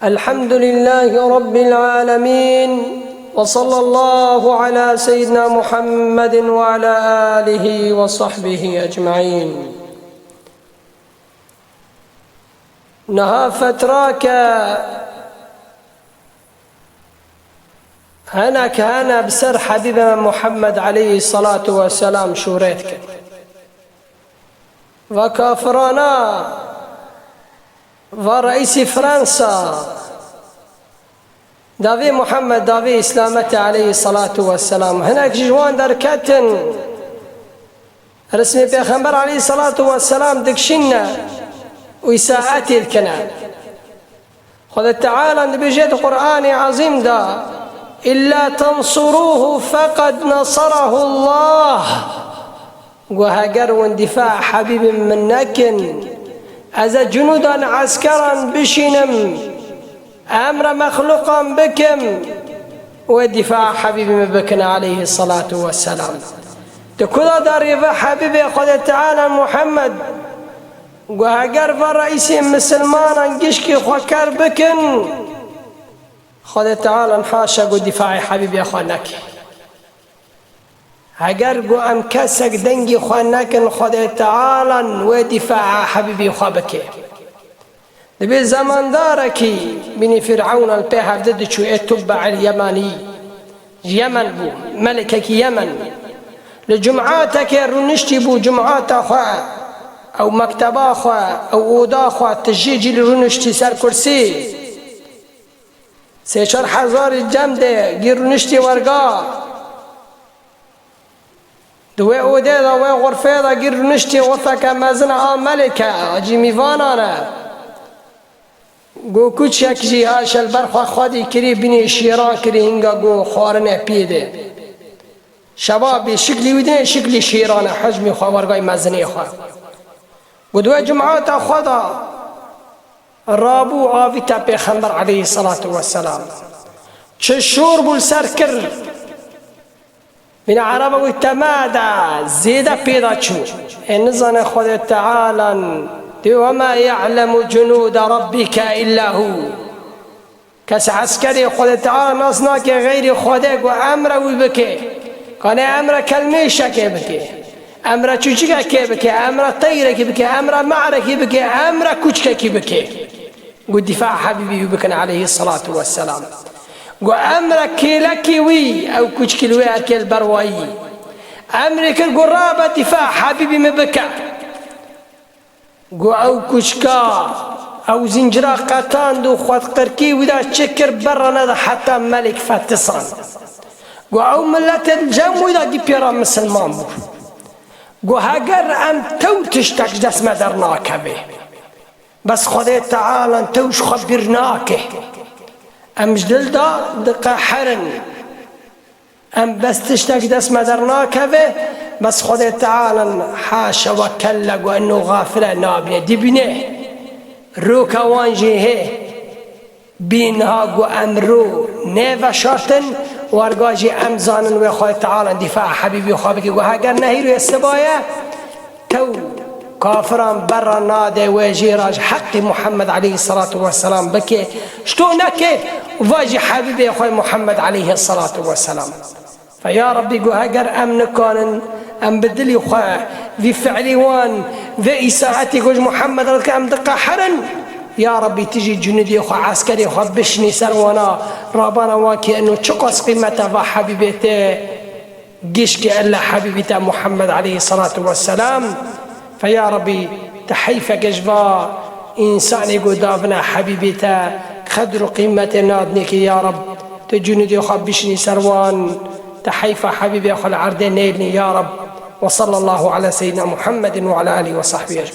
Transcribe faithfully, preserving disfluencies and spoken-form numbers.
الحمد لله رب العالمين، وصلى الله على سيدنا محمد وعلى آله وصحبه أجمعين. Niha fetrake hinek hene bi ser Hebîbê me Muhammed aleyhisselatu vesselam şûrê dikin. Va kafirana, va reîsî Fransa, davê Muhammed, davê Îslametê aleyhisselatu vesselam. Hinek ji wan derketin, rismê Pêxember aleyhisselatu vesselam dikişîne û îsaetê dikine. Xwedê Teala dibêje di Qur'anê Ezîm de, "إلا تنصروه فقد نصره الله." Got, heger hûn dîfa Hebîbê min nekin, ez ê cunûdan, eskeran bişînim, emra mexluqan bikim, wê dîfa Hebîbê min bikin aleyhisselatu vesselam. Di ku de derê ve Hebîbê Xwedê Teala Muhammed Got, heger va reîsê misilmanan gişkê xwe ker bikin, Xwedê Teala haşa got dîfaê Hebîbê xwe neke. Heger got em kesek dengê xwe nekin, Xwedê Teala wê dîfaa Hebîbê xwe bike. Dibê zemandarekî bînî Fîr'ewna li pê hevdî diçû, ê Tubbe el Yemenî. Ji Yemen bû, melikekî Yemen. Li cum'atekê rûniştî bû, cum'ata xwe, ew mekteba xwe, ew oda xwe, tijî cî li rûniştî ser kursî. Sê çar hezarî cem de gî rûniştî werga. Di wê odê de, wê xurfê de gî rûniştî xurfeke mezin a melike, a cî mîvanan e. Got, kuçek jî haşa li ber xwe xwedî kirî, bînî şîran kirî, hinga got xwarinê pî de. Şebabî şiklî wî dinê şiklî şîran e, hecmî xwe, wergay mezinê xwe. Got, wê cum'ata xwe de rabû avîta Pêxember aleyhisselatu vesselam. Çi şûr bû li ser kir. Bîne Ereba wî temada zêde pêda çû. Ê nizane Xwedê Teala dê, "وما يعلم جنود ربك إلا هو." Kes eskerê Xwedê Teala nas nake xeyrî Xwedê ku emre wî bike. Kanê emre kelmêşekê bike. Emre çûçikekê bike. Emre teyrekî bike. Emre me'rekî bike. Emre kuçkekî bike. Got dîfa Hebîbî wî bikin aleyhisselatu vesselam. Got emre kêlekî wî, ew kuçkî li wê erkê li ber wayî. Emrê kir got rabe dîfa Hebîbî min bike. Got ew kuçka, ew zincira qetand û xwedqirkî wî de çi kir berra neda heta melek fetisand. Got ew miletê cem wî de gî pêra misilman bû. Got heger em tew tiştek ji dest me dernakeve. Bes Xwedê Teala tew ji xwe bîr nake. Em ji dil de diqehirin. Em bes tiştek ji dest me dernakeve. Bes Xwedê Teala haşa ve kella got eno xafile nabîne. Dibîne. Roka wan jî hê. Bî niha got em rû nêveşartin, werga jî em zanin wê Xwedê Teala dîfa Hebîbî xwe bike. Got heger ne hîroyê sibaye, tew kafiran berra nade wê jê re ji heqî Muhammed aleyhisselatu vesselam bike. Ji to neke, va jî Hebîbê xwe Muhammed aleyhisselatu vesselam. Fe ya Rabbî, got heger em nikanin, em bi dilî xwe, vî fiilî wan, vê îsaetê ku ji Muhammed re dike, em diqehirin. Ya Rabbî, tu jî cunudê xwe, eskerê xwe bişinî ser wana, rabana wan kê eno çiqas qîmete va Hebîbê te, gişkê ella Hebîbî te Muhammed aleyhisselatu vesselam. Fe ya Rabbî, tu heyfeke ji va însanê ku davina Hebîbê te qedr û qîmetê nadinê kê ya Rab, tu cunudê xwe bişinî ser wan, tu heyfa Hebîbê xwe li erdê nêlinî ya Rab. Ve sallallahu ala seyyidina Muhammedin ve ala alihi ve sahbihi ecmaîn.